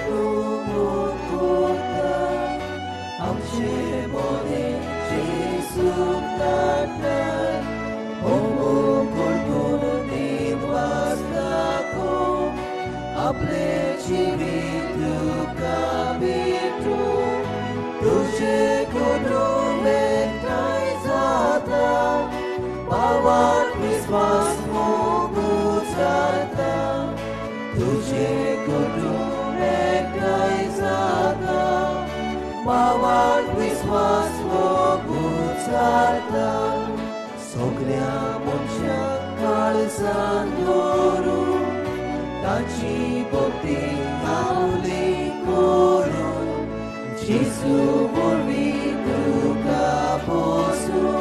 तूं मोग करता आमचे मोदें जेजूक धाडटा अमूक करून दिनवास दाखोवंक आपलें जिवीत तुका भेटूंक तुजें कुटुंब एकठांय जाता भावार्थ विस्वास मोग उचारता तुजें कुटुंब एकठांय जाता भावार्थ विस्वास मोग उचारता सगळ्या मनशांक काळजान दवरून ताची भक्ती आपली करून जेजू वरवीं तुका पोसूं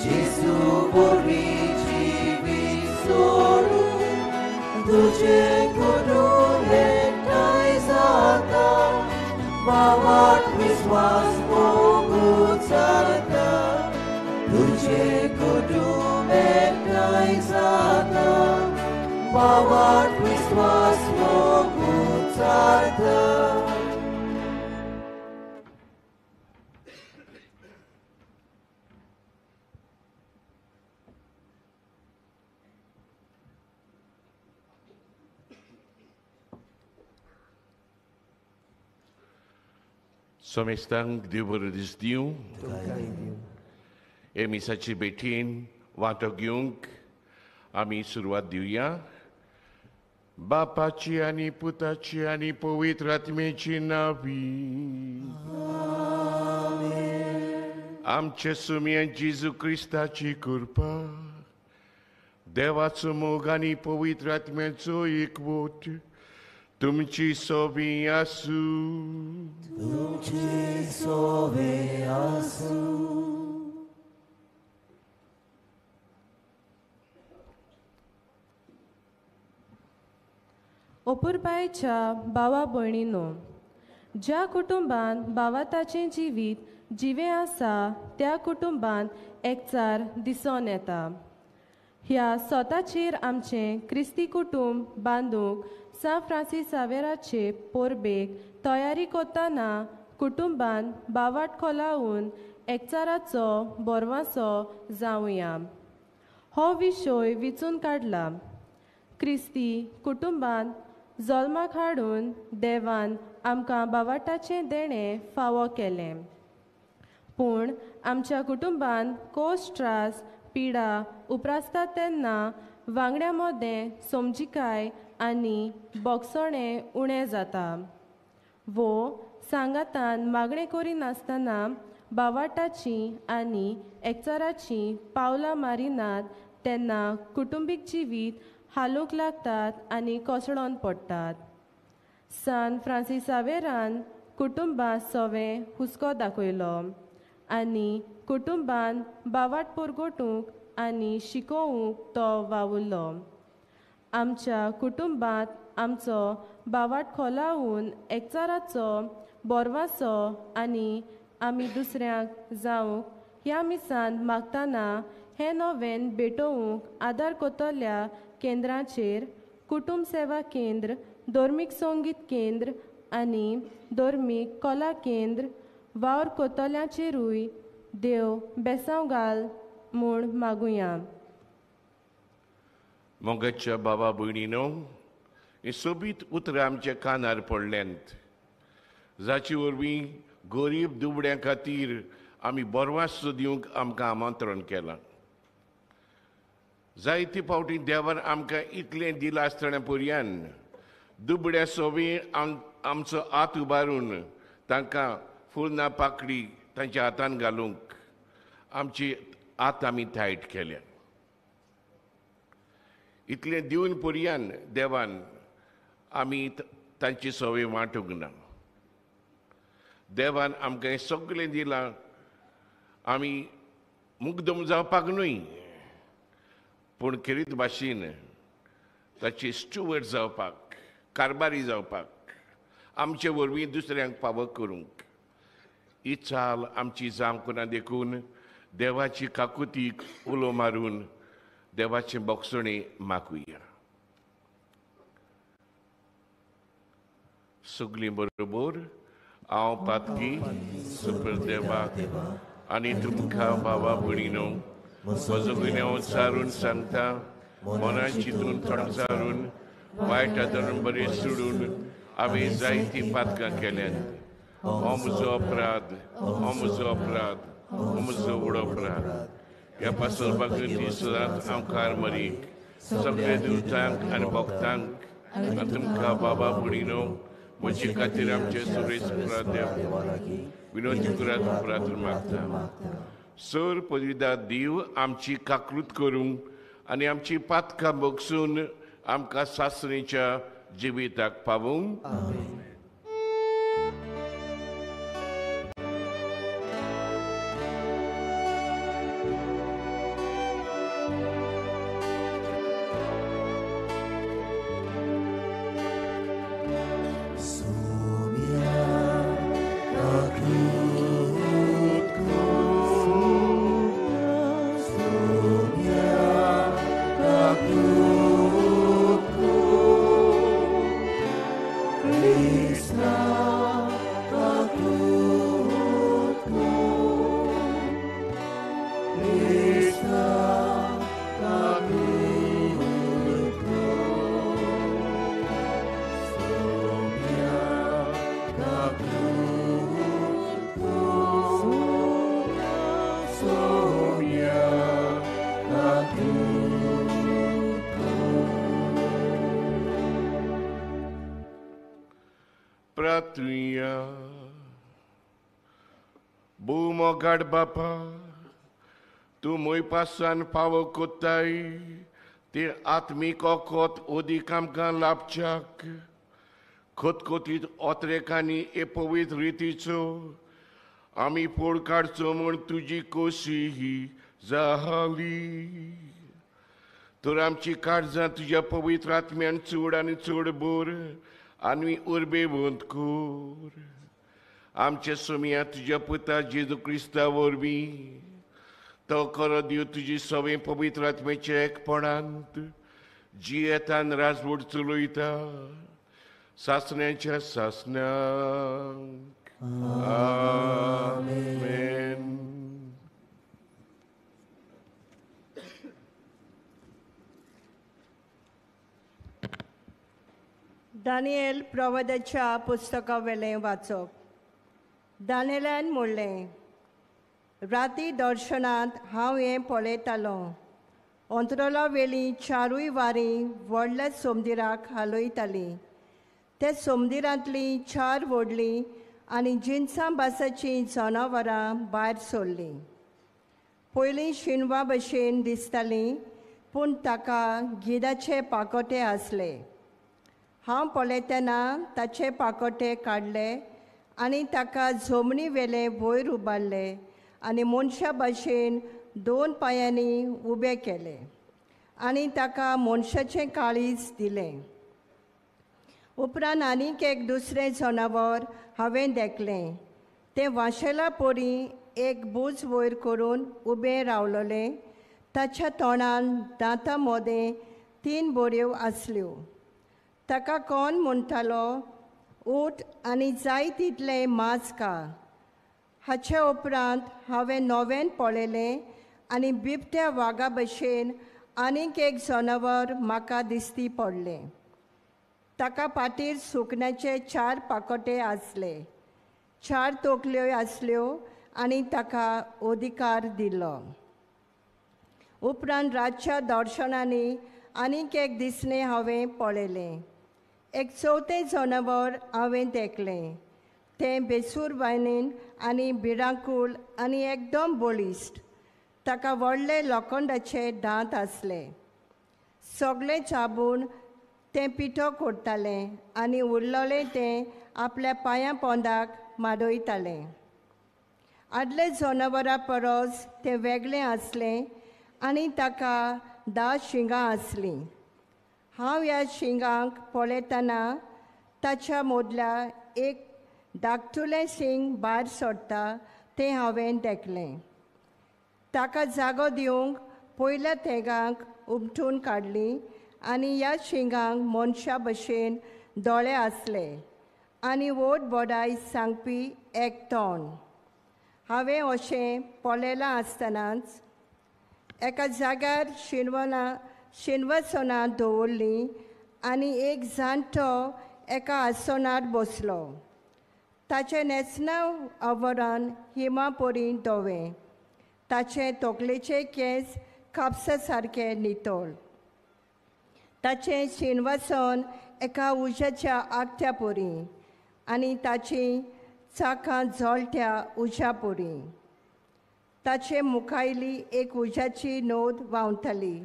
जेजू वरवीं जिवीत सोडूं तुजें कुटुंब एकठांय जाता भावार्थ विस्वास मोग उचारता तुजें कुटुंब एकठांय जाता भावार्थ विस्वास मोग उचारता. सोमेस्तांक देव बरो दीस दिवं. हे मिसाचे भेटीन वांटो घेवंक आमी सुरवात दिवया. बापाची आनी पुताची आनी पवित्र आत्म्याची नांवी. आमचे सुमये जेजू क्रिस्ताची कृपा, देवाचो मोग आनी पवित्र आत्म्याचो एकवट तुमची सोबी आसूं. तुमची सोबी आसूं. अपुरबायेच्या भावा भयणीनो, ज्या कुटुंबांत भावाताचें जिवीत जिवें आसा त्या कुटुंबांत एकचार दिसून येता. ह्या सोताचेर आमचें क्रिस्ती कुटुंब बांदूंक सान फ्रांसीस सावेराचे परबेक तयारी करतना कुटुंबान बावाट खोलावन एकचाराचो बोरवासो जावया हो विशय विचून काडला. क्रिस्ती कुटुंबान जल्माक हाडून देवान आमकां बावाटाचें देणें फावो केलें, पूण आमच्या कुटुंबान कोश त्रास पिडा उप्रासता तेन्ना वांगड्या मदें समजिकाय आनी बोगसणें उणें जाता वो सांगातान मागणें करिनासतना बावाटाची आनी एकचाराची पावलां मारिनात तेन्ना कुटुंबीक जिवीत हालूंक लागतात आनी कोसळोन पडटात. सान फ्रांसीस सावेरान कुटुंबां सवें हुस्को दाखयलो आनी कुटुंबान बावाट परगटूंक आनी शिकोवंक तो वावुरलो. आमच्या कुटुंबांत आमचो बावाट खोलावन एकचाराचो बोरवासो आनी आमी दुसऱ्यांक जावंक ह्या मिसान मागतना हें नवेन भेटोवंक आदार करतल्या केंद्रांचेर कुटुंब सेवा केंद्र, धर्मीक संगीत केंद्र आनी धर्मीक कला केंद्र वावर करतल्यांचेरूय देव बेसांव घाल म्हूण मागुया. मोगाच्या बाबा भयणीनो, ही सोबीत उतरां आमच्या कानार पडल्यांत, जाचे वरवीं गरीब दुबड्यां खातीर आमी बोरवासो दिवंक आमकां आमंत्रण केलां. जायते फावटी देवान आमकां इतलें दिलां आसतना पर्यान दुबड्या सोबी आमचो हात उबारून तांकां फुलना पाकडी तांच्या हातान घालूंक आमची हात आमी तायट केल्या. इतलें दिवन पर्यान देवान आमी तांची संवय वांटूंक ना. देवान आमकां हें सगळें दिलां, आमी मुग्दम जावपाक न्हय, पूण खेरीत भाशेन ताची स्टुवर्ड जावपाक, कारभारी जावपाक, आमचे वरवीं दुसऱ्यांक फावो करूंक ही चाल आमची जावंक ना. देखून देवाची काकुतीक उलो मारून देवाचें बोगसणें मागुया. सगळीं बरोबर हांव पातकी सुपर देवाक आनी तुमकां बाबा भयणीनो म्हजो गुन्यांव सारून सांगता, मनां चिंतून तोंड वायट आदरून बरें सोडून हांवें जायतीं पातकां केल्यांत. हो म्हजो अपराध, हो म्हजो अपराध, हो म्हजो व्हड अपराध. ह्या पासून भगवती सदांच आमकार मरीक सगळे दुतांक आनी भक्तांक आनी तुमकां बाबा भयणीनो म्हजे खातीर आमचे सुरेश देव विनोदी करात प्रार्थना मागता. सर पदवीदार देव आमची काकृत करूंक आनी आमची पातकां बगसून आमकां सासणीच्या जिविताक पावूंक. भूमोगाड बापा, तूं म्हय पासान पावो कोत्ताय ते आत्मीक ओकोत ओदीक आमकां लाभच्याक खतखतीत ओतरेकांनी ए पवित्र रितीचो आमी फोड काडचो म्हूण तुजी कोशी ही जाली. तर आमची काळजां तुज्या पवित्र आत्म्यान चड आनी चड बोर आनी उर्बेवंत कर. आमच्या सोमया तुज्या पुता जेजू क्रिस्ता वरवीं तो खरो देव तुजी सवे पवित्र आत्म्याच्या एकपणांत जियेतान राजवट चलयता सासण्याच्या सासण्याक. आमेन. दानियल प्रवादाच्या पुस्तका वेलें वाचप. दानियलान म्हणलें, राती दर्शनांत हांव हें पळयतालों, अंतरला वेलीं चारूय वारीं व्हडल्या सोमदिराक हालयतालीं. त्या सोमदिरांतलीं चार व्हडलीं आनी जिनसां बासाचीं जनावरां भायर सरलीं. पयलीं शिनवा भशेन दिसतालीं, पूण ताका गिदाचे पाकोटे आसले. हांव पळयतना ताचे पाकोटे काडले आनी ताका जमनी वेले वयर उबारले आनी मनशा भशेन दोन पांयांनी उबे केले आनी ताका मनशाचें काळीज दिलें. उपरांत आनीक एक दुसरें जनावर हांवें देखलें. तें वाशेला परी एक बूज वयर करून उबें रावलोलें. ताच्या तोंडान दांतां मदें 3 बऱ्यो आसल्यो. ताका कोण म्हणटालो, उठ आनी जाय तितलें मांस खा. हाचे उपरांत हांवें नव्यान पळयलें आनी बिबट्या वागा भशेन आनीक एक जनावर म्हाका दिसती पडलें. ताका पाटीर सुकण्याचे 4 पाकोटे आसले, 4 तोकल्यो आसल्यो आनी ताका अधिकार दिलो. उपरांत रातच्या दर्शनांनी आनीक एक दिसणें हांवें पळयलें. एक चवथें जनावर हांवें देखलें. तें बेसूर वायनेन आनी भिरांकूळ आनी एकदम बळिश्ट. ताका व्हडले लोखंडाचे दांत आसले. सगळें चाबून तें पिठो करतालें आनी उरलेलें तें आपल्या पांयां पोंदाक माडयतालें. आदले जनावरां परस तें वेगळें आसलें आनी ताका 10 शिंगां आसलीं. हांव ह्या शिंगांक पळयतना ताच्या मदल्या एक धाकटुलें शिंग भायर सरता तें हांवें देखलें. ताका जागो दिवंक पयल्या तेगांक उमटून काडलीं आनी ह्या शिंगांक मनशा भशेन दोळे आसले आनी व्हड बडाय सांगपी एक तोंड. हांवें अशें पळयलां आसतनाच एका जाग्यार शिनवसनां दवरलीं आनी एक जाणटो एका आसनार बसलो. ताचें न्हेसणां आवरण हिमा परी धवें, ताचें तकलेचे केंस कापसा सारकें नितळ, ताचें शिनवसन एका उज्याच्या आगत्या परी आनी ताचीं चाकां जळट्या उज्या परी. ताचे मुखायली एक उज्याची नोद व्हांवताली.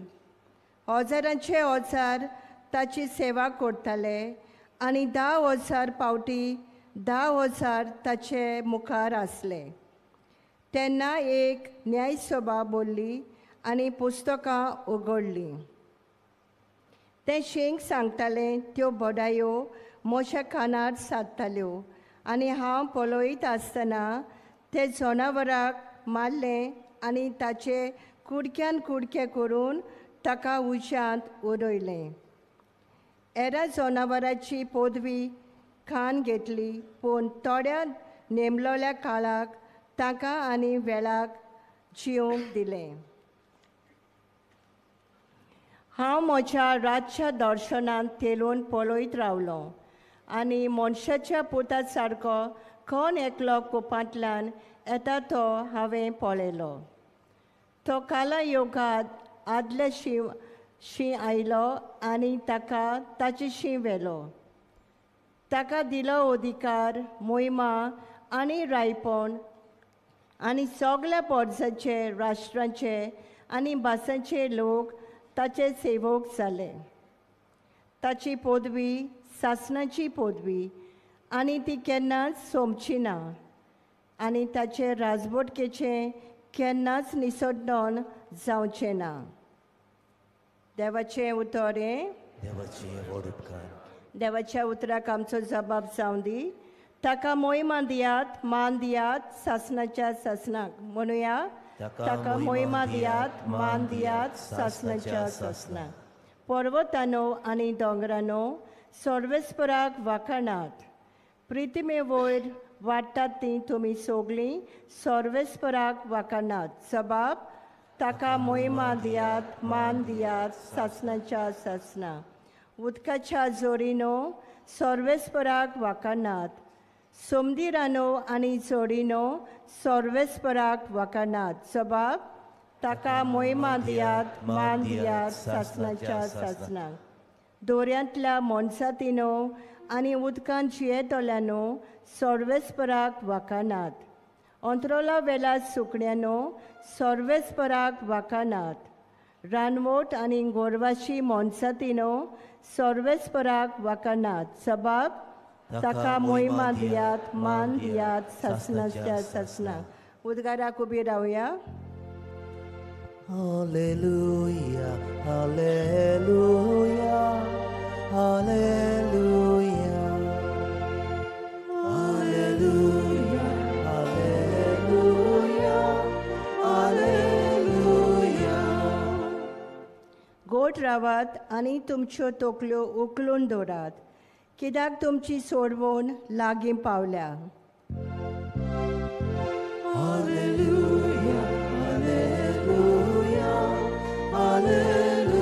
हजारांचे हजार ताची सेवा करताले आनी 10,000 पावटी 10,000 ताचे मुखार आसले. तेन्ना एक न्यायसभा बोल्ली आनी पुस्तकां उगडलीं. तें शींग सांगतालें त्यो बडायो म्हज्या कानार सादताल्यो आनी हांव पळयत आसतना ते जनावराक मारलें आनी ताचे कुडक्यान कुडके करून ताका उज्यांत उडयलें. एरा जनावराची पदवी खान घेतली, पूण थोड्या नेमलोल्या काळाक ताका आनी वेळाक जिवंक दिलें. हांव म्हज्या रातच्या दर्शनांत तेलून पळयत रावलो आनी मनशाच्या पुता सारको कोण एकलो कुपांतल्यान येता तो हांवें पळयलो. तो काला योगात आदले शी आयलो आनी ताका ताची शी व्हेलो. ताका दिलो अधिकार, मोहिमा आनी रायपण आनी सगल्या पोरसांचे, राष्ट्रांचे आनी भासांचे लोक ताचे सेवक जाले. ताची पदवी सासणाची पदवी आनी ती केन्नाच सोंपची ना आनी ताचे राजवटकेचें केन्नाच निसडण जावचें ना. देवाचें उतर हें. देवाचें व्हड उपकार. देवाच्या उतराक आमचो जबाब जावं दी. ताका मोहिमा दियात, मान दियात सासणाच्या सासणाक. म्हणुया, ताका मोहिमा दियात, मान दियात सासणाच्या सासणाक. पर्वतानो आनी दोंगरानो सर्वेस्पराक वाखाणात. प्रितिमे वयर वाडटात ती तुमी सगळीं सर्वेस्पराक वाखाणात. जबाब, ताका मोहिमा दियात, मान दियात सासणाच्या सासणाक. उदकाच्या जोरीनो सर्वेस्पराक वाखाणात. सोमदिरानो आनी जोडीनो सर्वेस्पराक वाखाणात. जबाब, ताका मोहिमा दियात, मान दियात सासणाच्या सासणाक. दोऱ्यांतल्या मोनसातीनो आनी उदकांत जियेतल्यानो सर्वेस्पराक वाखाणात. अंतरोला वेला सुकण्यानो सर्वेस्पराक वाखाणात. रानवट आनी गोरवाशी मोनसातीनो सर्वेस्पराक वाखाणात. जबाब, ताका मोहिमा दियात, मान दियात सासणाच्या सासणाक. उदगाराक उबी रावया. Hallelujah, hallelujah, hallelujah, hallelujah, hallelujah, hallelujah. गोट रावात आनी तुमच्यो तकल्यो उखलून दवरात, कित्याक तुमची सोडवण लागीं पावल्या. Hallelujah, hallelujah, hallelujah.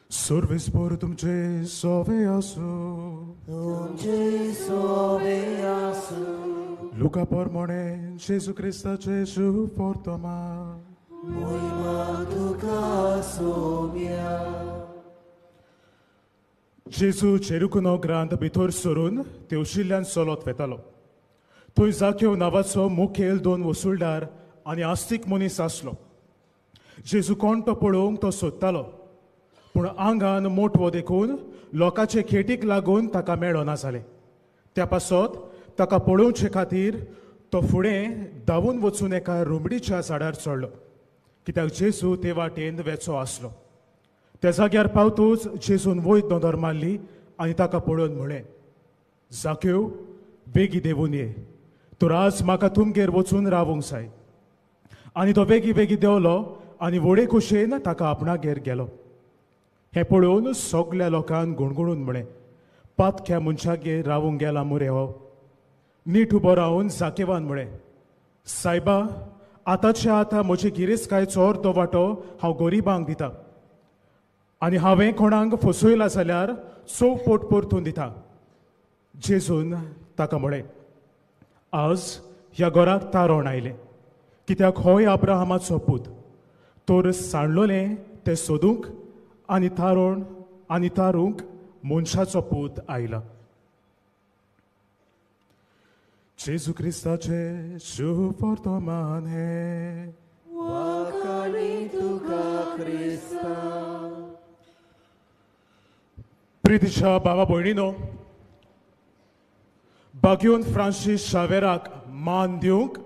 सर्वेस्पर तुमचे सोवे आसूं. तुमचे सोवे आसूं. लुका प्रमाणे जेजू क्रिस्ताचे शुभ वर्तमान. मोहिमा तुका सोम्या. जेजू जेरुको नगरांत भितर सरून तेवशिल्ल्यान चलत वेतालो. थंय जाक्यो नांवाचो मुखेल 2 वसुलदार आनी आस्तीक मनीस आसलो. जेजू कोण तो पळोवंक तो सोदतालो, पूण आंगान मोटवो देखून लोकांचे खेटीक लागून ताका मेळना जालें. त्या पासत ताका पळोवचे खातीर तो फुडें धांवून वचून एका रुमडीच्या झाडार चडलो, कित्याक जेजू ते वाटेन वेचो आसलो. त्या जाग्यार पावतूच जेजून वयर नदर मारली आनी ताका पळोवन म्हळें, जाक्यो, बेगी देवून ये, तर आज म्हाका तुमगेर वचून रावूंक जाय. आनी तो बेगी बेगी देंवलो आनी व्हडे खोशयेन ताका आपणागेर गेलो. हें पळोवन सगल्या लोकांक गुणगुणून म्हळें, पातक्या मनशागेर रावूंक गेला मुरे हो. नीट उबो रावन जाकेवान म्हळें, सायबा, आतांचे आतां म्हजी गिरेस्तकायेचो अर्दो वांटो हांव गरिबांक दिता आनी हांवें कोणाक फसयला जाल्यार चौपट परतून दिता. जेजून ताका म्हळें, आज ह्या घराक तारण आयलें, कित्याक होय अब्राहमाचो पूत. तर सांडलोलें तें सोदूंक आनी तारण आनी तारूंक मनशाचो पूत आयला. जेजू क्रिस्ताचें शुभ वर्तमान हें. वाखाणी तुका क्रिस्ता. प्रितीच्या बाबा भयणीनो, बाग्योन फ्रांसीस शावेराक मान दिवंक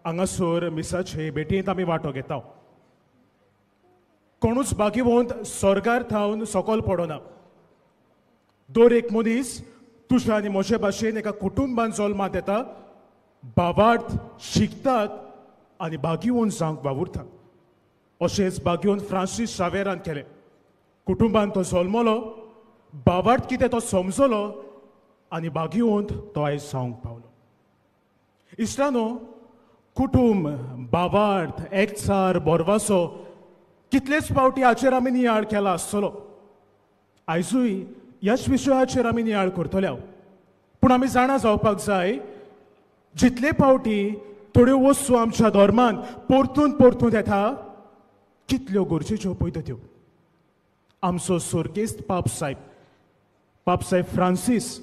हांगासर मिसाचे भेटींत आमी वांटो घेता. कोणूच बागीवंत स्वर्गार थावन सकल पडना. दर एक मनीस तुज्या आनी म्हजे भाशेन एका कुटुंबान जल्मांत येता, भावार्थ शिकतात आनी बागीवन जावंक वावुरतात. अशेंच बागीवन फ्रांसीस शावेरान केलें. कुटुंबान तो जल्मलो, भावार्थ कितें तो समजलो आनी बागीवंत तो आयज जावंक पावलो. इश्टानो, कुटुंब, भावार्थ, एकचार, बोरवासो कितलेच फावटी हाचेर आमी नियाळ केला आसतलो. आयजूय ह्याच विशयाचेर आमी नियाळ करतले. पूण आमी जाणा जावपाक जाय, जितले फावटी थोड्यो वस्तू आमच्या धर्मान परतून परतून येता, कितल्यो गरजेच्यो पळयता त्यो. आमचो सोर्गेस्त पापसाहेब फ्रांसीस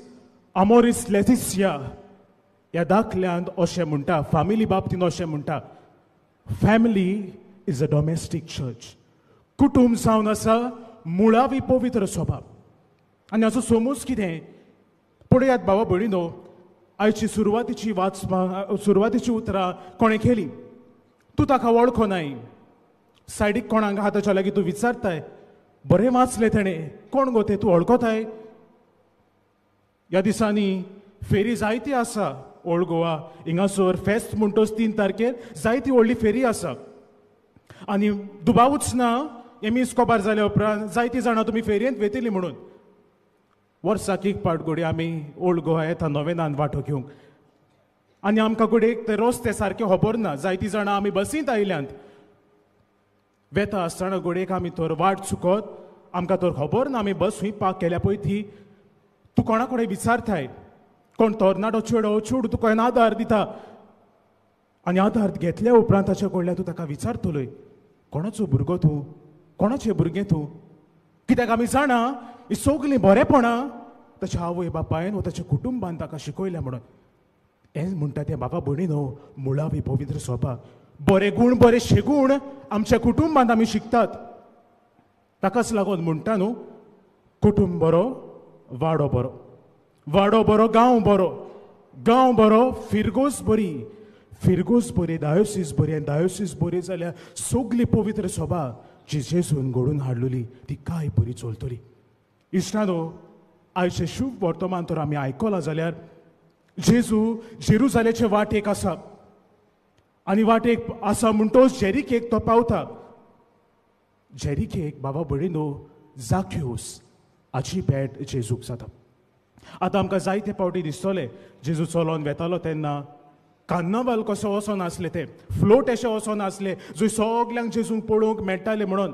आमोरीस लेटिसिया ह्या दाखल्यांत अशें म्हणटा, फामिली बाबतींत अशें म्हणटा, family is a domestic church. कुटुंब जावन आसा मुळावी पवित्र स्वभाव. आनी हाचो समज कितें पळयात बाबा भयणीनो, आयची सुरवातीची वाचपा सुरवातीची उतरां कोणें केली, तूं ताका वळखो नाय, सायडीक कोणाक आहा ताच्या लागीं तूं विचारताय, बरें वाचलें तेणें, कोण गो तें तूं वळखताय. ह्या दिसांनी फेरी जायती आसा ओल्ड गोवा, हिंगासर फेस्त म्हणटच 3 तारखेर जायती व्हडली फेरी आसा आनी दुबावूच ना हें मीस कोबार जाल्या उपरांत जायतीं जाणां तुमी फेरयेंत वेतली म्हणून. वर्साक एक पावट घडये आमी ओल्ड गोवा येता नोवेनान वांटो घेवंक आनी आमकां घडये ते रस्ते सारके खबर ना. जायतीं जाणां आमी बसींत आयल्यांत, वेता आसतना घडयेक आमी तर वाट चुकत, आमकां तर खबर ना आमी बस खंय पार्क केल्या पळय ती. तूं कोणा कडेन विचारताय, कोण तरणाटो चेडो चेडूं तुका आदार दिता आनी आदार घेतल्या उपरांत ताच्या कडल्यान तूं ताका विचारतलोय, कोणाचो भुरगो तूं, कोणाचें भुरगें तूं. कित्याक आमी जाणा ही सगळीं बरेपणां ताच्या आवय बापायन वा ताच्या कुटुंबान ताका शिकयल्या म्हणून. हें म्हणटा तें बाबा भयणीनो मुळावी पवित्र स्वभाव, बरे गूण बरे शेगूण आमच्या कुटुंबांत आमी शिकतात. ताकाच लागून म्हणटा न्हू, कुटुंब बरो वाडो बरो, वाडो बरो गांव बरो, गांव बरो फिरगोज बरी, फिरगोज बरी डायोसीस बरी, आनी डायोसीस बरी जाल्यार सगली पवित्र सभा जी जेजून घडोवन हाडलेली ती काय बरी चलतली. इश्टानो, आयचें शुभ वर्तमान तर आमी आयकलां जाल्यार जेजू जेरुजालेचे वाटेक आसा आनी वाटेक आसा म्हणटोच जेरिकेक तो पावता. जेरिकेक बाबा भयणीनो जाक्यूस हाची भेट जेजूक जाता. आतां आमकां जायते फावटी दिसतले जेजू चलोन वेतालो तेन्ना कार्नावाल कसो वचोन आसले, ते फ्लोट अशें वचोन आसले जंय सगल्यांक जेजूंक पळोवंक मेळटाले म्हणून.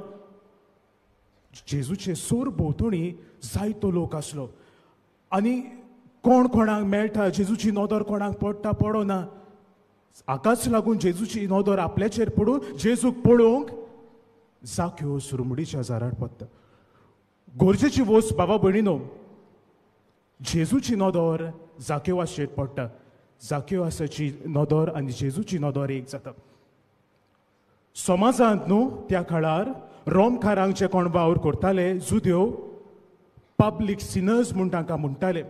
जेजूचे सोर भोंवतणी जायतो लोक आसलो आनी कोण कोणाक मेळटा, जेजूची नदर कोणाक पडटा पडना, हाकाच लागून जेजूची नदर आपल्याचेर पडून जेजूक पळोवंक जाक्यूस रुमडीच्या झाडार पडटा. गरजेची वस्त बाबा भयणीनो, जेजूची नदर जाक्यूसाचेर पडटा, जाक्यूसाची नदर आनी जेजूची नदर एक जाता. समाजांत न्हू त्या काळार रोमकारांक जे कोण वावर करताले जुदेव, पब्लीक सिनर्स म्हूण तांकां म्हणटाले,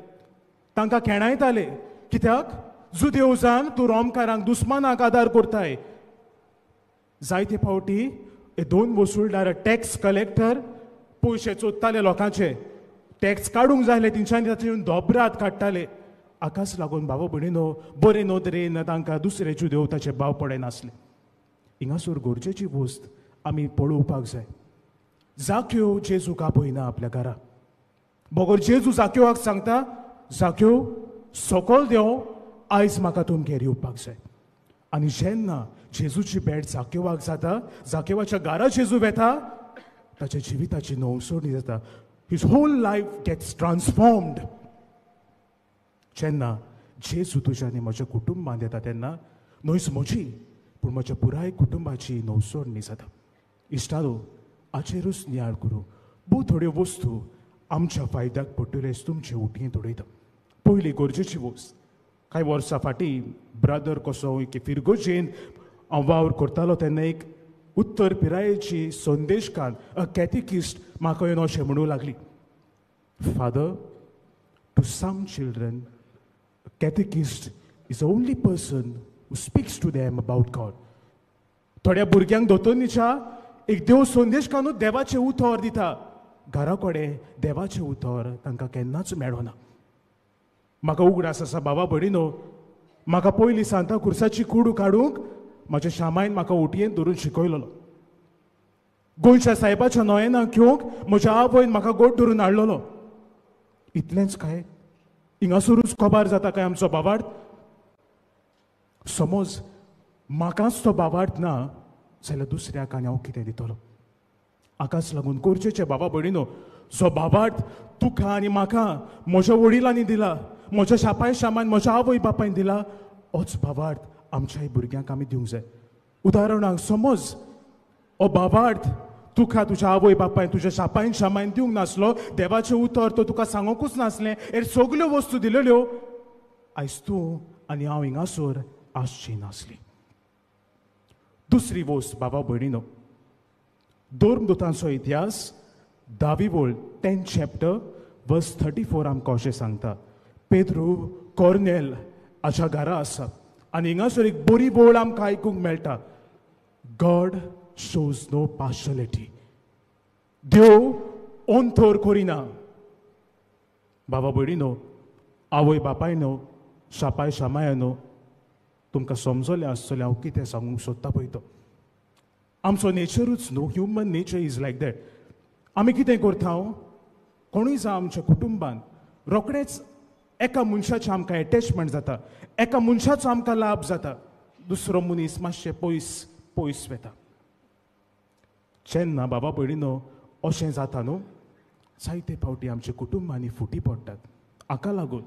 तांकां खेणायताले. कित्याक जुदेव जावन तूं रोमकारांक दुस्मानाक आदार करताय. जायते फावटी हे 2 वसुलदार टॅक्स कलेक्टर पयशे चोदताले लोकांचे, टॅक्स काडूंक जाय आसले तेंच्यांनी ताचे दोबरात काडटाले. आकास लागून भाव भयणीनो बरे नदरेन तांकां दुसरे जुदेव ताचे भाव पडनासले. हिंगासर गरजेची वस्त आमी पळोवपाक जाय. जाक्यो जेजूक आपयना आपल्या घरा, बगर जेजू जाक्योवाक सांगता, जाक्यो सकल देंव, आयज म्हाका तुमगेर येवपाक जाय. आनी जेन्ना जेजूची भेट जाक्योवाक जाता, जाक्योवाच्या घरा जेजू वेता, ताच्या जिविताची नवसोणी जाता. His whole life gets transformed. जेन्ना जेजू तुज्या आनी म्हज्या कुटुंबांत येता तेन्ना न्हयच म्हजी पूण म्हज्या पुराय कुटुंबाची नवसोडणी जाता. इश्टानो, हाचेरूच नियाळ करूं. भोव थोड्यो वस्तू आमच्या फायद्याक पडटल्यो तुमचे उटयेंत उडयता. पयली गरजेची वस्त, कांय वर्सां फाटीं ब्रदर कसो एक फिरगोजेन हांव वावर करतालो तेन्ना एक उत्तर पिरायेची संदेशकान, अ कॅथिकिस्ट, म्हाका येवन अशें म्हणूं लागली, Father, to some children catechist is the only person who speaks to them about God. थोड्या भुरग्यांक दोतोन्नीच्या एक देव संदेशकानूच देवाचें उतर दिता, घरा कडेन देवाचें उतर तांकां केन्नाच मेळना. म्हाका उगडास आसा बाबा भयणीनो, म्हाका पयलीं सांता खुर्साची कुडू काडूंक म्हज्या शामायन म्हाका उटयेंत धरून शिकयलेलो. गोंयच्या सायबाच्या नोयेनाक घेवंक म्हज्या आवयन म्हाका गोड धरून हाडलेलो. इतलेंच काय हिंगासरूच कबार जाता काय आमचो बाबार्थ? समज म्हाकाच तो बाबार्थ ना जाल्यार दुसऱ्याक आनी हांव कितें दितलो? हाकाच लागून गरजेचे बाबा भयणीनो, जो बाबार्थ तुका आनी म्हाका म्हज्या वडिलांनी दिला, म्हज्या शापाय शामान म्हज्या आवय बापायन दिला, होच बाबार्थ आमच्याय भुरग्यांक आमी दिवंक जाय. उदाहरणाक समज हो बाबार्थ तुका तुज्या आवय बापायन तुज्या शापायन शामायन दिवंक नासलो, देवाचें उतर तो तुका सांगूंकूच नासलें, हेर सगल्यो वस्तू दिलेल्यो, आयज तूं आनी हांव हिंगासर आसची नासली. दुसरी वस्त बाबा भयणीनो, धर्मदूतांचो इतिहास 10वी वळ 10 चॅप्टर वर्स 34 आमकां अशें सांगता, पेद्रू कॉर्नेल हाच्या घरा आसा आनी हिंगासर एक बरी वळ आमकां आयकूंक मेळटा, गॉड शोज नो पार्शलिटी. देव ओंथोर करिना. बाबा भयणीनो, आवय बापायनो, शापाय शामायानो, तुमकां समजलें आसतलें हांव कितें सांगूंक सोदता पळय तो. आमचो नेचरूच न्हू, human nature is like that. आमी कितें करता, कोणूय जावं आमच्या कुटुंबान रोखडेच एका मनशाचें आमकां एटॅचमेंट जाता, एका मनशाचो आमकां लाभ जाता, दुसरो मनीस मातशें पयस पयस वता. जेन्ना बाबा भयणीनो अशें जाता न्हू, जायते फावटी आमच्या कुटुंबांनी फुटी पडटात. हाका लागून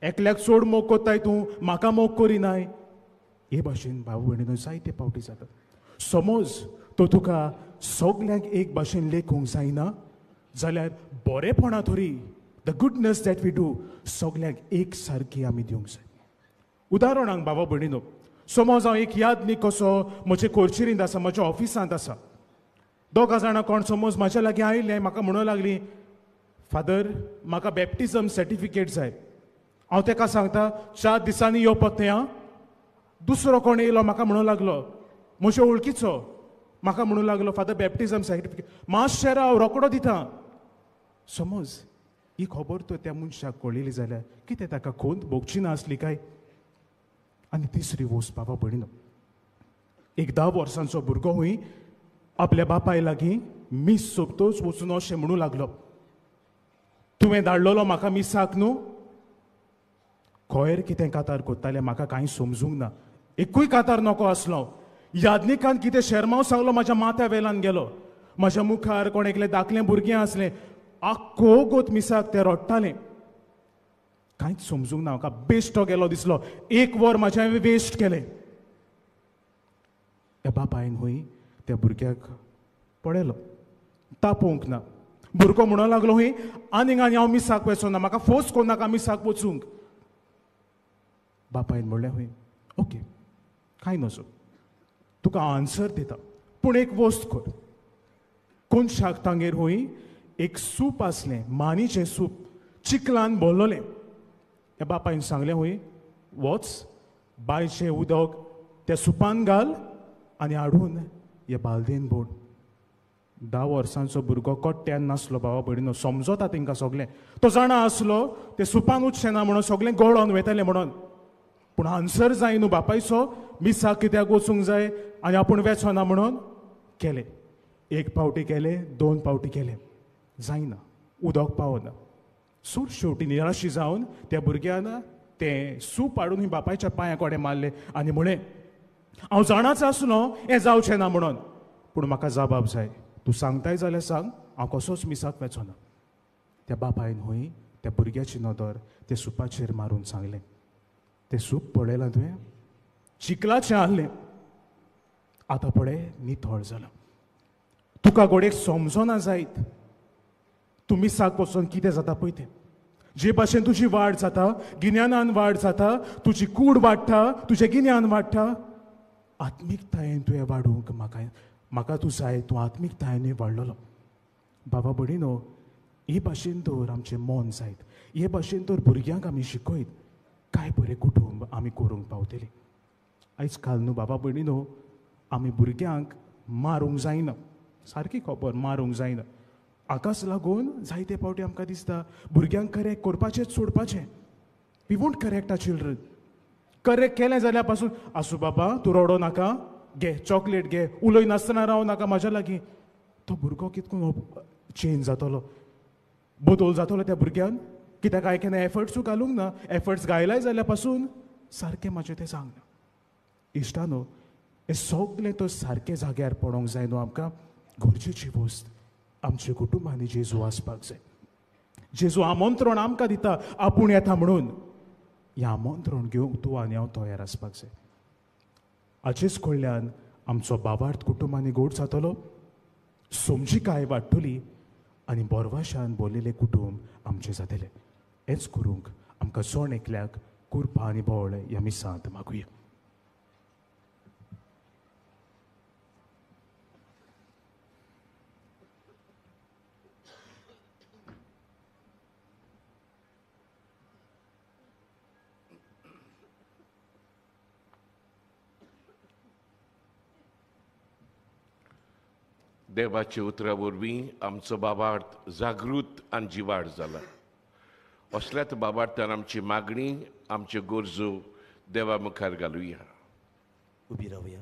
एकल्याक चड मोग कोत्ताय तूं, म्हाका मोग करिनाय, हे भाशेन बाबा भयणीनो जायते फावटी जाता. समज तो तुका सगल्यांक एक भाशेन लेखूंक जायना जाल्यार बरेपणा तरी, the goodness that we do, सगल्यांक एक सारकी आमी दिवंक जाय. उदाहरणाक बाबा भयणीनो, समज हांव एक यादनीक कसो म्हजे कोर्चिरींत आसा, म्हज्या ऑफिसांत आसा, दोगां जाणां कोण समज म्हाज्या लागीं आयलें, म्हाका म्हणूंक लागली, फादर म्हाका बॅप्टिजम सर्टिफिकेट जाय. हांव ताका सांगता 4 दिसांनी यो परतें. आं, दुसरो कोण येयलो म्हाका म्हणूंक लागलो, म्हज्या वळखीचो, म्हाका म्हणूंक लागलो, फादर बॅप्टिजम सर्टिफिकेट मातशें राव रोकडो दिता. समज ही खबर तर त्या मनशाक कळिल्ली जाल्यार कितें ताका खोंत भोगची नासली काय? आनी तिसरी वस्त बाबा भयणीनो, एक 10 वर्सांचो भुरगो हुंय आपल्या बापाय लागीं मीस सोंपतोच वचून अशें म्हणूं लागलो, तुवें धाडलेलो म्हाका मिसाक न्हू? खंयर कितें कातार कोत्तालें म्हाका कांय समजूंक ना, एकूय कातार नको आसलो. यादनिकान कितें शेरमांव सांगलो म्हाज्या माथ्या वेल्यान गेलो. म्हाज्या मुखार कोण एकलें दाखलें भुरगें आसलें, आख्खो गोत मिसाक तें रडटालें. कांयच समजूंक ना म्हाका, बेश्टो गेलो दिसलो, 1 वर म्हाजें हांवें वेस्ट केलें. त्या बापायन हूंय त्या भुरग्याक पळयलो, तापोवंक ना. भुरगो म्हणूंक लागलो, हूंय आनीक आनी हांव मिसाक वचना, म्हाका फोर्स कोन्नाका मिसाक वचूंक. बापायन म्हणलें, हूंय ओके कांय नजो, तुका आन्सर दिता, पूण एक वस्त कर. कोनशाक तांगेर हूंय एक सूप आसलें, मानीचें सूप, चिकलान भरलेलें. त्या बापायन सांगलें, हूंय वच बांयचें उदक त्या सुपान घाल आनी हाडून हे बालदेन बोड. 10 वर्सांचो भुरगो कोट्ट्यान नासलो भावा भयणीनो, समजता तेंकां सगळें. तो जाणा आसलो ते सुपान उच्चें ना म्हणून सगळें गळोन वेतलें म्हणून, पूण आन्सर जाय न्हू बापायचो, मिसाक कित्याक वचूंक जाय आनी आपूण वेचो ना म्हणून केलें. 1 पावटी केलें, 2 पावटी केलें, जायना, उदक पावना. सूर शेवटी निराशी जावन त्या भुरग्यान तें सूप हाडून बापायच्या पांया कडेन मारलें आनी म्हळें, हांव जाणाच आसलो हें जावचें ना म्हणून, पूण म्हाका जबाब जाय, तूं सांगताय जाल्यार सांग, हांव कसोच मिसाक वेचो ना. त्या बापायन हय त्या भुरग्याची नदर त्या सुपाचेर मारून सांगलें, तें सूप पळयलां तुवें, चिखलाचें आहलें, आतां पळय नितळ जालां, तुका घोडेक समजना जायत, तूं मिसाक वचून कितें जाता पळय तें, जे भाशेन तुजी वाड जाता, गिन्यानान वाड जाता, तुजी कूड वाडटा, तुजें गिन्यान वाडटा, आत्मिकतायेन तुवें वाडूंक म्हाका तूं जाय, तूं आत्मिकतायेनूय वाडलेलो. बाबा भयणीनो, हे भाशेन तर आमचें मन जायत, हे भाशेन तर भुरग्यांक आमी शिकयत, काय बरें कुटुंब आमी करूंक पावतलीं. आयज काल न्हू बाबा भयणीनो, आमी भुरग्यांक मारूंक जायना, सारकी खबर, मारूंक जायना. हाकाच लागून जायते फावटी आमकां दिसता भुरग्यांक correct करपाचेंच सोडपाचें. We won't correct our children. Correct केलें जाल्यार पासून आसूं बाबा तूं रडो नाका, घे चॉकलेट घे, उलय नासतना राव नाका म्हाज्या लागीं, तो भुरगो कितको चेंज जातलो, बदल जातलो त्या भुरग्यान. कित्याक हांवें केन्ना एफर्ट्सूय घालूंक ना, एफर्ट्स घायलाय जाल्यार पासून सारकें म्हाजें तें सांगना. इश्टानो, हें सगलें तो सारकें जाग्यार पडोंक जाय न्हू आमकां. गरजेची वस्त आमच्या कुटुंबांनी जेजू आसपाक जाय. जेजू आमंत्रण आमकां दिता आपूण येता म्हणून, हें आमंत्रण घेवंक तूं आनी हांव तयार आसपाक जाय. हाचेच कडल्यान आमचो बाबार्थ कुटुंबांनी गोड जातलो, समजिकाय वाडटली आनी बोरवाशान बोल्लेलें कुटुंब आमचें जातलें. हेंच करूंक आमकां जण एकल्याक कृपा आनी बळ ह्या मिसांत मागुया. देवाच्या उतरा वरवीं आमचो बाबार्थ जागृत आनी जिवाड जाला. असल्याच बाबार्थान आमची मागणी, आमच्यो गरजो देवा मुखार घालुया. उबी रावया.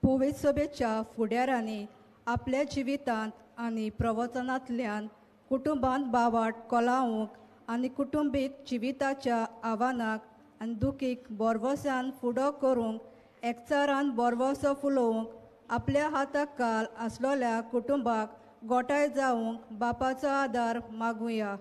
पवित्र सभेच्या फुडारांनी आपल्या जिवितांत आनी प्रवचनांतल्यान कुटुंबांत बावाट कोलावंक आनी कुटुंबीक जिविताच्या आव्हानाक आनी दुखीक बोरवसान फुडो करूंक, एकचारान बोरवसो फुलोवंक, आपल्या हाताक काल आसलोल्या कुटुंबाक गोठाय जावंक बापाचो आदार मागुया.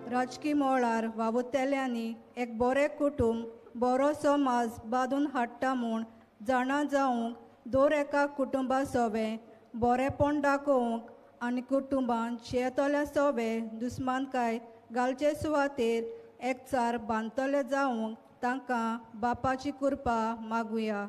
राजकी मळार वावुरतल्यांनी एक बरें कुटुंब, बरो समाज बांदून हाडटा म्हूण जाणा जावंक, दर एका कुटुंबा सोवें बरेंपण दाखोवंक आनी कुटुंबान शेतल्या सोवे दुस्मानकाय घालचे सुवातेर एकचार बांदतले जावंक तांकां बापाची कृपा मागुया.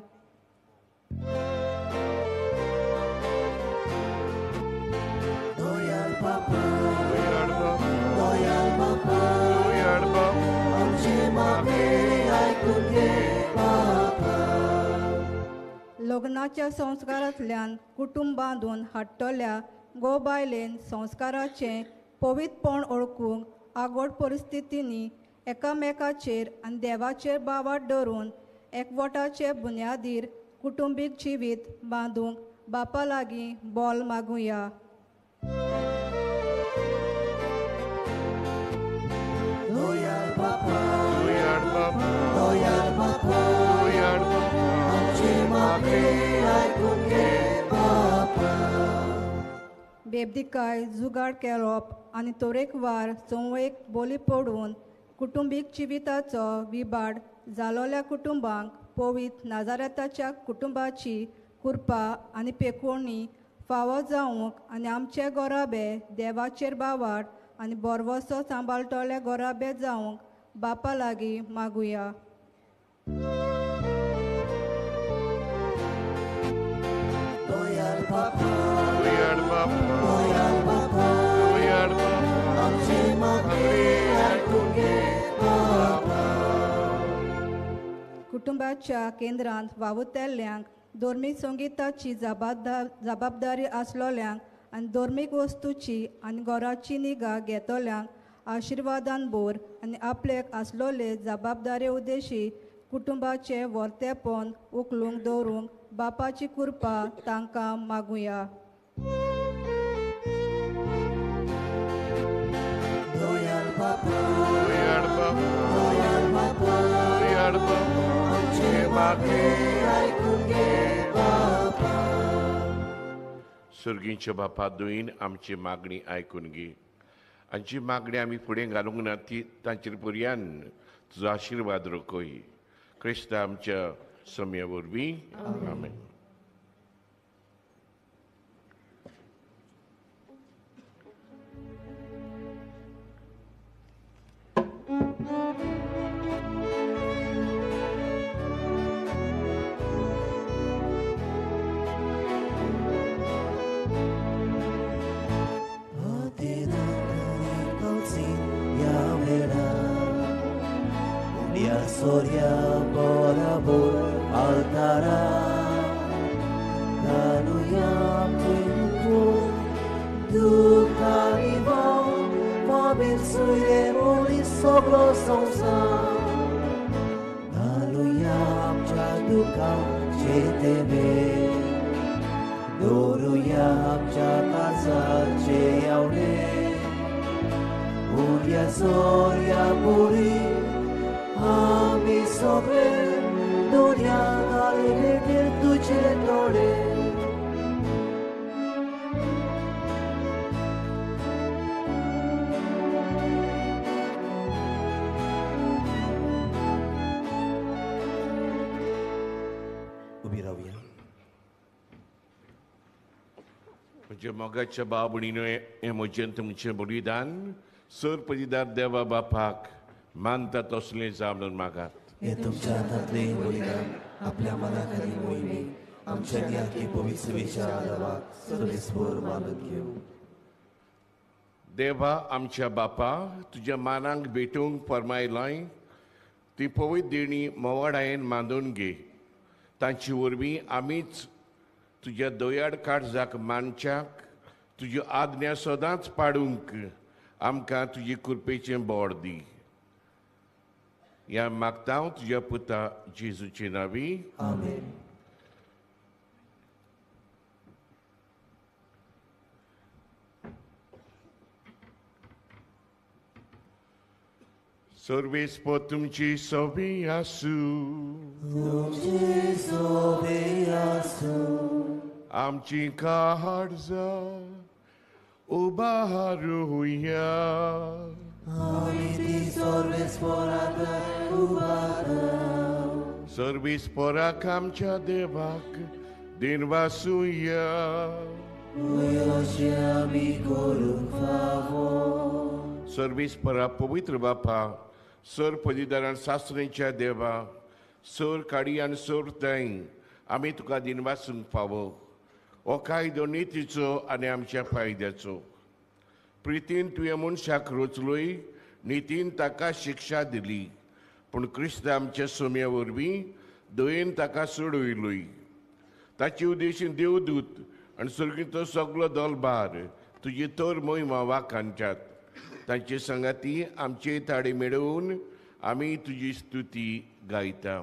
लग्नाच्या संस्कारांतल्यान कुटुंब बांदून हाडटल्या घोव बायलेन संस्काराचें पवित्रपण ओळखूंक आगोड परिस्थितींनी एकामेकाचेर आनी देवाचेर बावाट धरून एकवटाचे बुन्यादीर कुटुंबीक जिवीत बांदूंक बापा लागीं बोल मागुया. बेबदिकाय जुगाड केळप आनी तरेकवार संवयेक बोली पडून कुटुंबीक जिविताचो विबाड जालोल्या कुटुंबांक पवित्र नाजारेताच्या कुटुंबाची कृपा आनी पेकोवणी फावो जावंक आनी आमचे गोराबे देवाचेर बावाट आनी बोरवसो सांबाळटले गोराबे जावंक बापा लागीं मागुया. कुटुंबाच्या केंद्रांत वावुरतल्यांक धर्मीक संगिताची जबाबदारी आसलोल्यांक आनी धर्मीक वस्तूची आनी घराची निगा घेतल्यांक आशिर्वादान भर आनी आपल्याक आसलोले जबाबदारे उद्देशी कुटुंबाचें वर्तेपण उखलूंक दवरूंक बापाची कृपा तांकां मागुया. सर्गींच्या बापा दुयीन आमची मागणी आयकून घे. आमची मागणी आमी फुडें घालूंक ना ती तांचेर पर्यान तुजो आशिर्वाद रोखय. क्रिस्त आमच्या सम्या वरवीं आमेन. Soria borabor altara Daluyam tuinuku Dukaribon Mobil suire soglo sonsan Daluyam chaduka chetebe Doruyam chakaza cheyaule Uria soria puri आमी सगळे दुनिया घालले तुझे तोडे. उबी रावया. म्हज्या मोगाच्या भाव भयणीनो, हें म्हजें तुमचें बलिदान सर पदीदार देवा बापाक मानता तसलें जावं म्हणून मागात. हे तुमच्या हातांतलें बलिदान आपल्या मनाक आनी मोहिमेक आमच्या नियाकी पवित्र आदावाक सर्वेस्पर मानून घेवं. देवा आमच्या बापा, तुज्या मानांक भेटूंक फर्मायलाय ती पवित्र देणी मोवाडायेन मानून घे. तांची वरवीं आमीच तुज्या दयाळ काळजाक मानच्याक तुज्यो आज्ञा सदांच पाडूंक आमकां तुजी कृपेचें बोड दी. ह्या मागता हांव तुज्या पुता जेजूचे नांवी. आमेन. सर्वेस्पर तुमची सोबी आसूं. तुमची सोबी आसूं. आमची काळजां उबारुया. सर्वेस्पराक आमच्या देवाक दिनवासुया. सर्वेस्परा पवित्र बापा, सर पदीदारान सासरेच्या देवा, सर काडी आनी सर ताई, आमी तुका दिनवासूंक फावो. हो कायदो नितीचो आनी आमच्या फायद्याचो. प्रितीन तुवें मनशाक रचलोय, नितीन ताका शिक्षा दिली, पूण क्रिस्त आमच्या सोम्या वरवीं दयेन ताका सोडयलोय. ताचे उद्देशीन देवदूत आनी सर्गीचो सगलो दलभार तुजी तर मोहिमा वाखाणच्यात. तांचे संगाती आमचे ताळे मेळोवन आमी तुजी स्तुती गायता.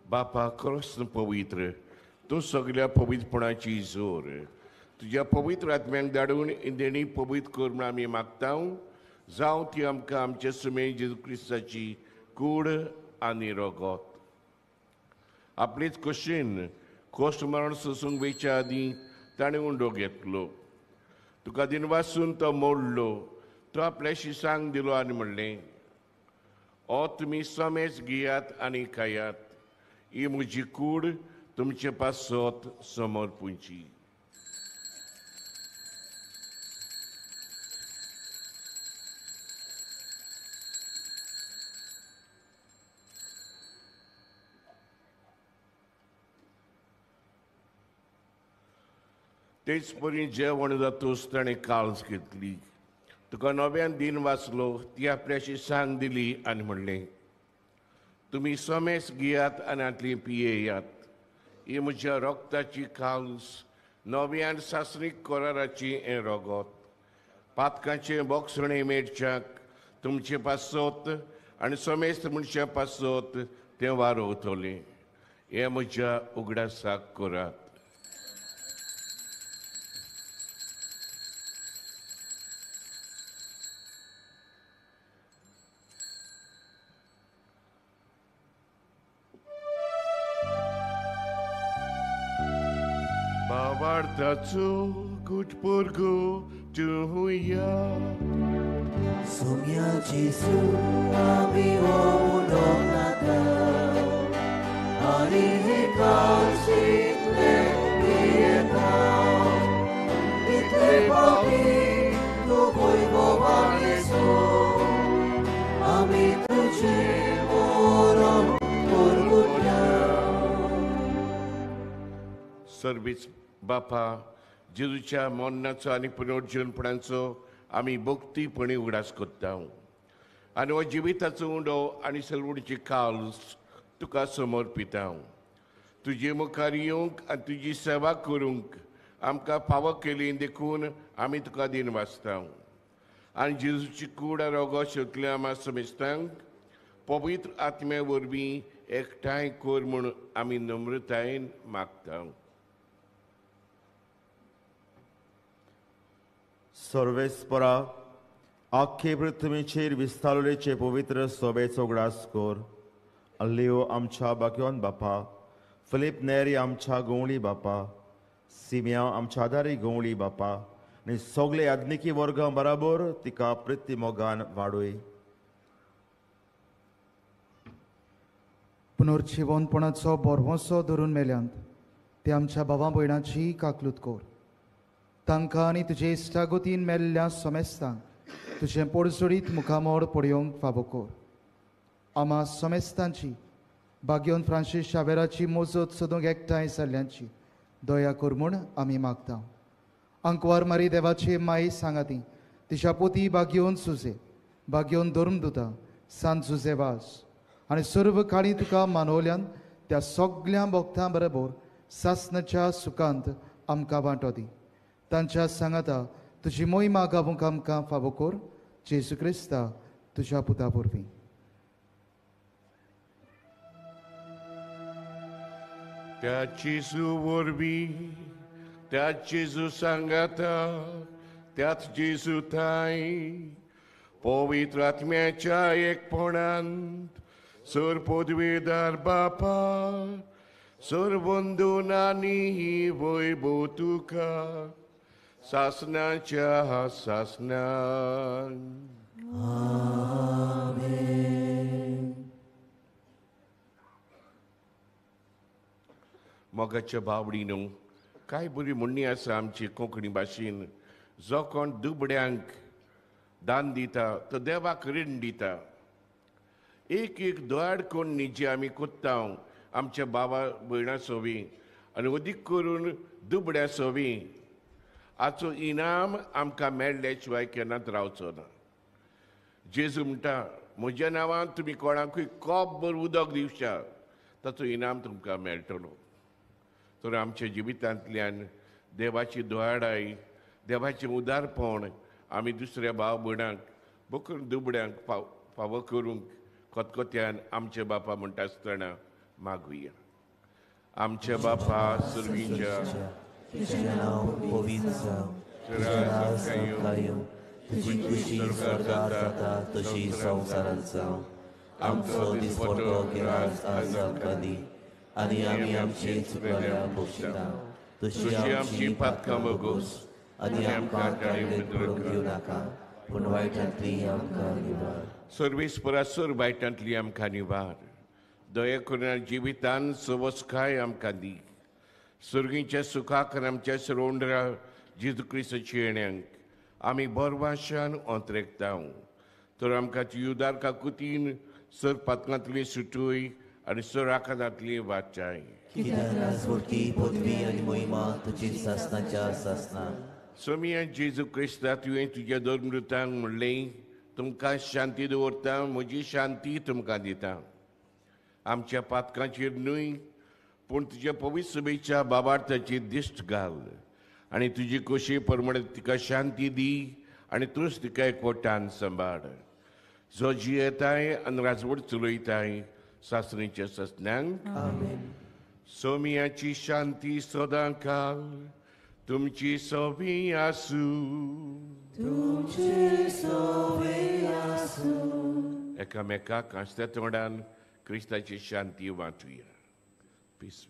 बापा खरोच पवित्र, तूं सगल्या पवित्रपणाची जोर. तुज्या पवित्र आत्म्यांक धाडून इंदेणी पवित्र कर म्हूण आमी मागता. जावं ती आमकां आमचे सुमे जेजू क्रिस्ताची कूड आनी रगत. आपलेच कशेन कोश्ट मरण सोसूंक वेच्या आदीं ताणें उंडो घेतलो. तुका दिनवासून तो मोडलो, तो आपल्या शिसांक दिलो आनी म्हणलें, ओ तुमी समेज घेयात आनी खायात, ही म्हजी कूड तुमचे पासत समर्पुची. तेच परी जेवण जातूच ताणें काळज घेतली, तुका नव्यान दिन वाचलो, ती आपल्याशी सांग दिली आनी म्हणलें, तुमी समेस घेयात आनी हांतली पियेयात, ही म्हज्या रोगताची काळज, नव्यान सासणीक कराराची हें रोगत, पातकाचें बोगसणें मेळच्याक तुमचे पासत आनी समेस्त मनशां पासत तें वारोवतलें, हें म्हज्या उगडासाक करात. भावार्थाचो गुटपुर्गो तुया Sumya Jesu ami olonata ani hekasitle pieta itle papi tu voivova Jesu ami tuche morom orgulha. Service बापा जेजूच्या मरणाचो आनी पुनर्जीवनपणाचो आमी भक्तीपणी उगडास करता आनी हो जिविताचो उंडो आनी सलवणीची काल्स तुका समर्पिता. तुजे मुखार येवंक आनी तुजी सेवा करूंक आमकां फावो केली देखून आमी तुका दिन वाचता आनी जेजूची कूड रोगो शेतल्या आमा समेस्तांक पवित्र आत्म्या वरवीं एकठांय कर म्हूण आमी नम्रतायेन मागता. सर्वेस्परा आख्खे पृथ्वीचेर विस्तारलेचे पवित्र सोबेचो उगडास कर. लिओ आमच्या बाक्योन बापा, फिलीप नेरी आमच्या गवळी बापा, सिमिया आमच्या आदारी गवळी बापा आनी सगळे आधुनिकी वर्गां बराबर तिका प्रिती मोगान वाडोय. पुनर्जिवनपणाचो बोरवंसो धरून मेल्यांत ते आमच्या भावा भयणाची काकलूत कर. तांकां आनी तुजे इश्टागतीन मेल्ल्या समेस्तांक तुजें पोडसोडीत मुखामोड पळोवंक फावो कर. आमा समेस्तांची बाग्योन फ्रांसीस शावेराची मोजत सोदूंक एकठांय जाल्ल्यांची दया कर म्हूण आमी मागता. आंकवार मारी देवाची माई सांगाती तिच्या पोती बाग्योन सुजे बाग्योन धर्मदुता सांत जुजे वास आनी सर्व काळी तुका मानवल्यान त्या सगळ्या भक्तां बरोबर सासनाच्या सुखांत आमकां वांटो दी. तांच्या सांगाता तुजी मोहिमा गावूंक आमकां फावो कर. जेजू क्रिस्ता तुज्या पुता वरवीं. त्या जेजू वरवीं, त्या जेजू सांगाता, त्याच जेजू थांय पवित्र आत्म्याच्या एकपणांत सर पदवेदार बापा सर बंधुनांनी वैभव तुका सासनाच्या सासनान. आमेन. मोगाच्या बावडीनो, कांय बरी म्हणणी आसा आमची कोंकणी भाशेन, जो कोण दुबड्यांक दान दिता तो देवाक रीण दिता. एक एक दोड कोण जी आमी कोत्ता आमच्या बाबा भयणां सोवी आनी अदीक करून दुबड्या सोवी हाचो इनाम आमकां मेळ्ळे शिवाय केन्नाच रावचो ना. जेजू म्हणटा म्हज्या नांवान तुमी कोणाकूय कोप भर उदक दिवच्या ताचो इनाम तुमकां मेळटलो. तर आमच्या जिवितांतल्यान देवाची दयाळाय, देवाचें उदारपण आमी दुसऱ्या भाव भयणांक बकर दुबड्यांक फावो करूंक खतखत्यान आमच्या बापा म्हणटा आसतना मागुया. आमच्या बापा सर्वीच्या तुझें नांव पवित्र जावं, तुजें राज आमकां येवं, तुजी खुशी स्वर्गार जाता तशी संवसारांत जावं. आमचो दिसपट्टो गिरास आज आमकां दी आनी आमी आमचे चुकल्या भोगशिता तशी आमची पातकां भोगोस आनी आमकां टाळेंत पडूंक दिवं नाका पूण वायटांतली आमकां निवार. सर्वेस्परा सर वायटांतली आमकां निवार. दया करून जिवितान सवसकाय आमकां दी. सर्गीच्या सुखाक आमच्या सरोंडरा जेजू क्रिस्ताची येण्यांक आमी बरवाशान ओंतरेकता. तर आमकां युदार काकुतीन सर पातकांतली सुटूय आनी सर आकारांतली वाचाय. कित्याक राजवटी पदवी आनी महिमा तुजी सासनाच्या सासना. सोमिया जेजू क्रिस्ता तुवें तुज्या दोन मृतांक म्हणलें तुमकां शांती दवरता म्हजी शांती तुमकां दिता. आमच्या पातकांचेर न्हय पूण तुज्या पवित्र सभेच्या बाबार्थाची दिश्ट घाल आनी तुजी कोशी प्रमाणे तिका शांती दी आनी तूंच तिका एकवटान सांबाळ. जो जियेताय आनी राजवट चलयताय सासणीच्या ससण्यांक. सोमियाची शांती सदां काल तुमची सोबी आसूं. एकामेकाक हांसत्या तोंडान क्रिस्ताची शांती वांटुया. पीस.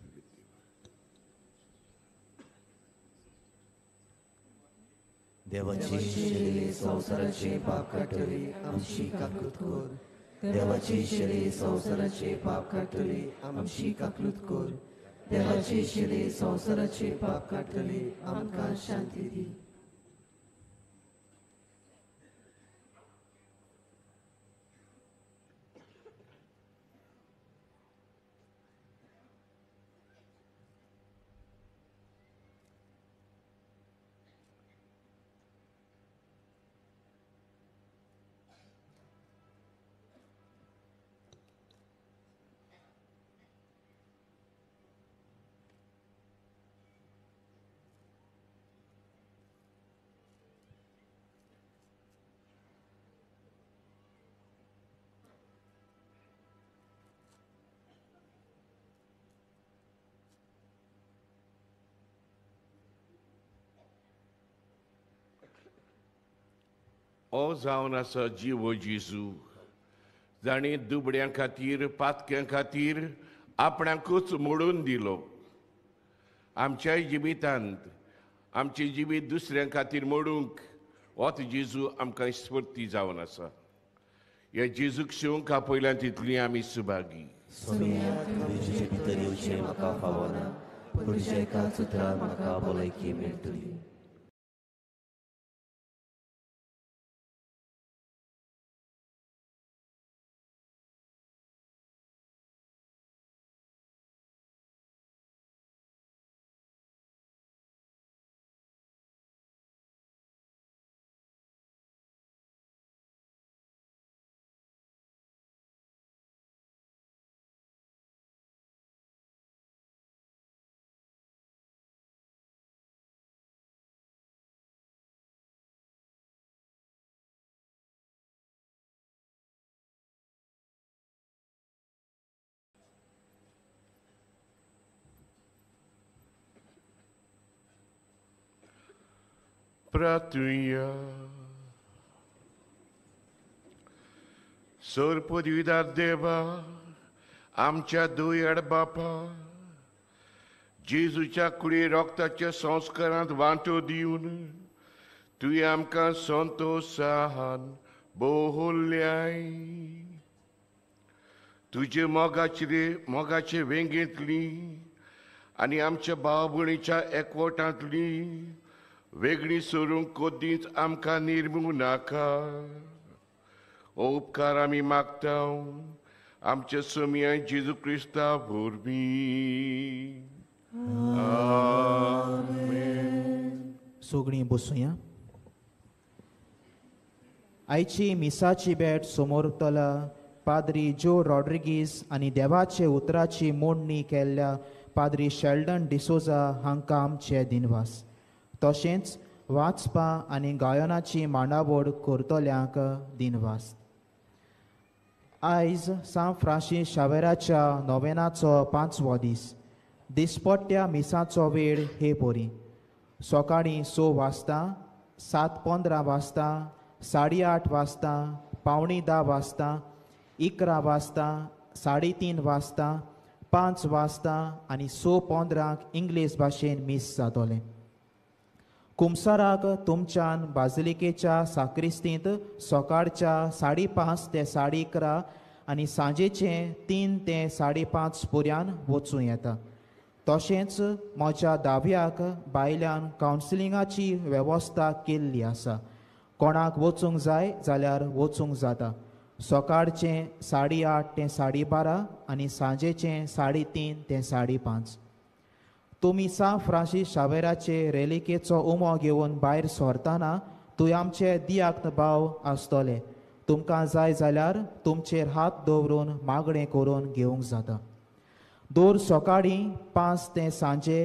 देवाची शेरी संवसाराचे पाप काडटली आमची काकूत कर. देवाची शेरी संवसाराचे पाप काडटली आमची काकूत कर. देवाची शेरी संवसाराचे पाप काडटली आमकां शांती दी. ओ जावन आसा जिवो जेजू जाणें दुबड्यां खातीर पातक्यां खातीर आपणाकूच मोडून दिलो. आमच्याय जिवितांत आमचें जिवीत दुसऱ्यां खातीर मोडूंक होच जेजू आमकां स्फूर्ती जावन आसा. ह्या जेजूक शिवंक आपयल्या तितली आमी सुभागी. तुजे भितर येवचें म्हाका फावना पूण तुज्या एकाच उतरान म्हाका भलायकी मेळटली. प्रार्थुया. सर पदवीदार देवा आमच्या दुयेड बापा जेजूच्या कुडी रोगताच्या संस्कारांत वांटो दिवन तुवें आमकां संतोशान बोहल्याय. तुजे मोगाचे वेंगेंतली आनी आमच्या भाव भयणीच्या एकवटांतली वेगळी सोरूंक कोदींच आमकां निर्मूं नाका. हो उपकार आमी मागता आमच्या सोमया जेजू क्रिस्ता वरवीं. आमेन. सगळीं बसुया. आयची मिसाची भेट समोरतला पाद्री जो रॉड्रिगीज आनी देवाचे उतराची मोडणी केल्ल्या पाद्री शेल्डन डिसोजा हांकां आमचे दिनवास. तशेंच वाचपा आनी गायनाची मांडावळ करतल्यांक दिनवास. आयज सांत फ्रांसीस शावेराच्या नोवेनाचो 5वो दीस. दिसपट्ट्या मिसाचो वेळ हे परी सकाळीं 6 वाजता, 7:15 वाजता, 8:30 वाजता, 9:45 वाजता, 11 वाजता, 3:30 वाजता, 5 वाजता आनी 6:15 इंग्लीश भाशेन मीस जातलें. कुमसाराक तुमच्यान बाजिलिकेच्या साक्रिस्तींत सकाळच्या 5:30 ते 11:30 आनी सांजेचें 3 ते 5:30 पर्यान वचूं येता. तशेंच म्हज्या दाव्याक बायल्यान कावन्सिलिंगाची वेवस्था केल्ली आसा. कोणाक वचूंक जाय जाल्यार वचूंक जाता. सकाळचें 8:30 ते 12:30 आनी सांजेचें 3:30 ते 5:30. तुमी सांत फ्रांसीस शावेराचे रेलिकेचो उमो घेवन भायर सरतना तुय आमचे दियाक्त भाव आसतले. तुमकां जाय जाल्यार तुमचेर हात दवरून मागणें करून घेवंक जाता. दर सकाळीं 5 ते सांजे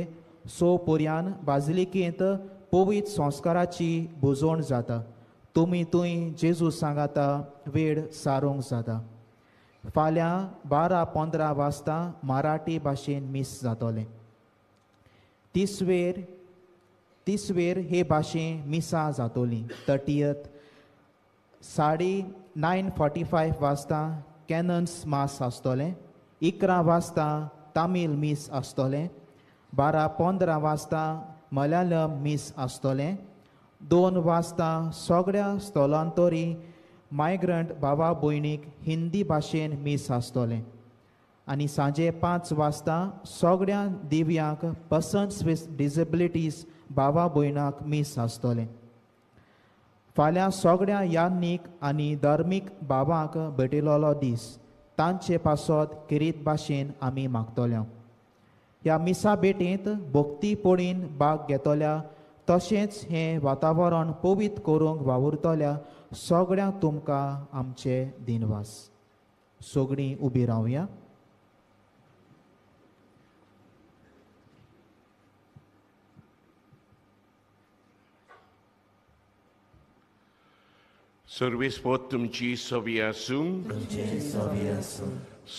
6 पर्यान बाजिलिकेंत पवित्र संस्काराची भुजवण जाता. तुमी थंय जेजू सांगाता वेळ सारूंक जाता. फाल्यां 12:15 वाजता मराठी भाशेन मीस जातलें. तिसवेर हे भाशेन मिसां जातलीं. 30th 9:45 वाजता कॅनन्स मास आसतलें. 11 वाजता तामील मीस आसतलें. 12:15 वाजता मलयालम मीस आसतलें. 2 वाजता सगळ्या स्थलांतरी मायग्रंट भावा भयणीक हिंदी भाशेन मीस आसतलें. आनी सांजे 5 वाजता सगळ्या दिव्यांक पर्सन्स विथ डिसेबिलिटीज भावा भयणाक मीस आसतलें. फाल्यां सगळ्या याज्ञीक आनी धर्मीक भावांक भेटिल्लो दीस. तांचे पासत खेरीत भाशेन आमी मागतले. ह्या मिसा भेटेंत भक्ती पळीन भाग घेतल्या तशेंच हें वातावरण पवित्र करूंक वावुरतल्या सगळ्यांक तुमकां आमचे दिनवास. सगळीं उबी रावया. सर्वीस पोत तुमची सवी आसूं.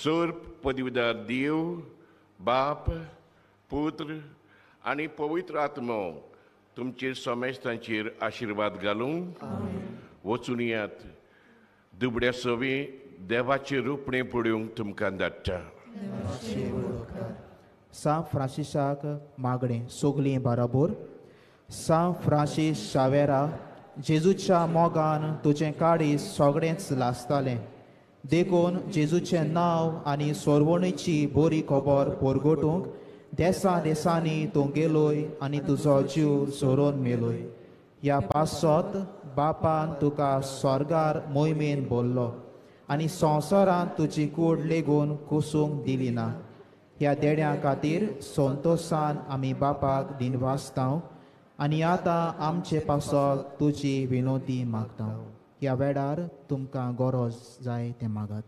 सोर पदवीदार देव बाप पुत्र आनी पवित्र आत्मो तुमचेर समेस्तांचेर आशिर्वाद घालूं. वचून यात दुबड्या सवी देवाचें रुपणें पळोवंक तुमकां धाडटा. सांत फ्रांसिसाक मागणें. सगळीं बराबर. सांत फ्रांसीस शावेरा, जेजूच्या मोगान तुजें काळीज सगळेंच लासतालें, देखून जेजूचें नांव आनी सोरवणीची बरी खबर परगटूंक देसा देसांनी तूं गेलोय आनी तुजो जीव सोरोवन मेलोय. ह्या पासत बापान तुका स्वर्गार मोहिमेन बोल्लो आनी संवसारांत तुजी कूड लेगून कुसूंक दिली ना. ह्या देण्या खातीर संतोशान आमी बापाक दिनवासतांव आनी आतां आमचे पासत तुजी विनोदी मागता. ह्या वेळार तुमकां गरज जाय तें मागात.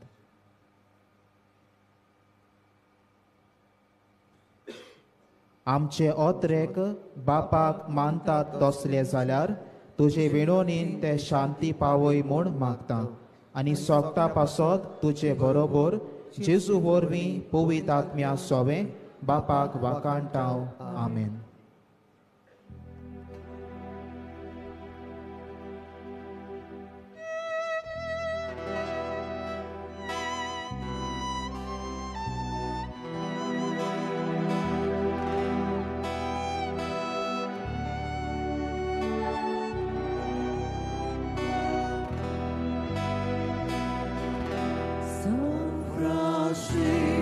आमचे ओत्रेक बापाक मानतात तसले जाल्यार तुजे विणोनीन ते शांती पावय म्हूण मागता आनी सोगता पासत तुजे बरोबर जेजू वरवीं पवित्र आत्म्या सोवें बापाक वाखाणटाव. आमेन. San Francisco.